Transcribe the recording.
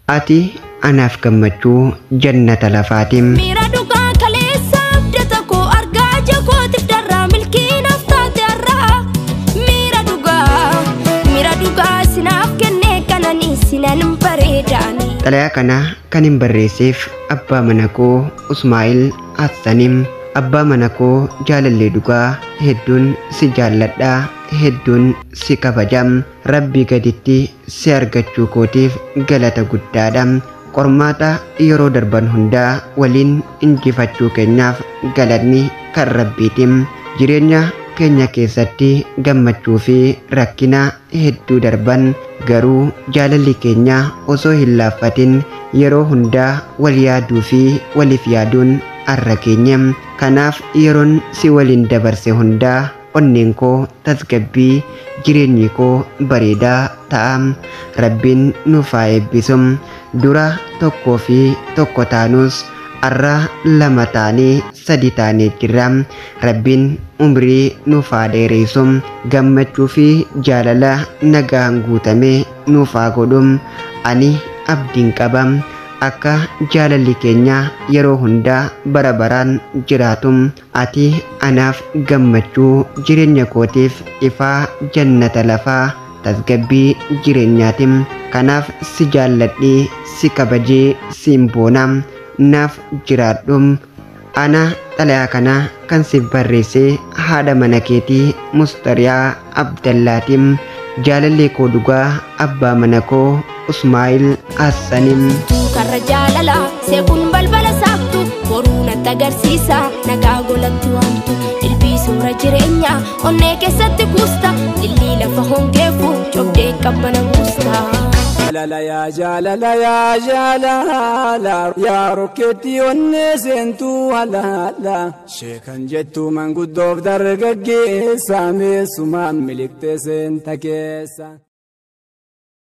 Ati anaaf gammachuu jannata lafaatim. Miira dhugaa kaleessa abdata koo argaa jakootiif darraa milkiinaaf taate har'aa. Miira dhugaa sinaaf kennee kananii sinan bareedaani. Xalayaa kana kan hin barreesseef abbaa mana koo Usmaa'il Hassanim. Abbaa mana koo jaalallee dhugaa, hedduun si jaalladha, hedduun si kabajam. Rabbii gaditti si argachuu kootiif galata guddaadha. Qormaata yeroo darban hundaa waliin injifachuu keenyaaf galanni kan Rabbiitim. Jireenya keenya keessatti gammachuu fi rakkina hedduu darban, garuu jaalalli keenya osoo hin laaffatin yeroo hundaa wal yaaduu fi waliif yaaduun har'a keenya. Kanaaf yeroon si waliin dabarse hundaa onneen koo tasgabbii, jireenyi koo bareedaa ta'a. Rabbiin nuuf haa eebbisu. Dura tokkoo fi tokko taanus har'a lama taanee sadi taanee jirra. Rabbiin umrii nuuf haa dheeressu. Gammachuu fi jaalala nagaan guutame nuuf haa godhu. Ani abdiin qaba akka jaalalli keenya yeroo hundaa bara baraan jiraatu. Ati anaaf gammachuu jireenya kootiif ifaa jannata lafaa, tasgabbii jireenyaati. Kanaaf si jaalladhee, si kabajee, siin boona. Naaf jiraadhu. Ana xalayaa kana kan siif barreesse haadha mana keetii Mustariyaa Abdallaatiin. Jaalallee koo dhugaa, abbaa mana koo Usmaa'il Hassanim. Karra jaalala seequun balbala saaqtu, boruu natti agarsiisa nagaa golatti waamtu. Dilbii suura jireenyaa onnee keessatti kuusta, lillii lafa hongeefu cobdee qabbana buusta. Jaalala yaa jaalala yaa jaalala yaa rokkeetti onnee seentuu halaala sheekan jettuu manguddoof dargaggeessa meessumaan miliqxee seenta keessa.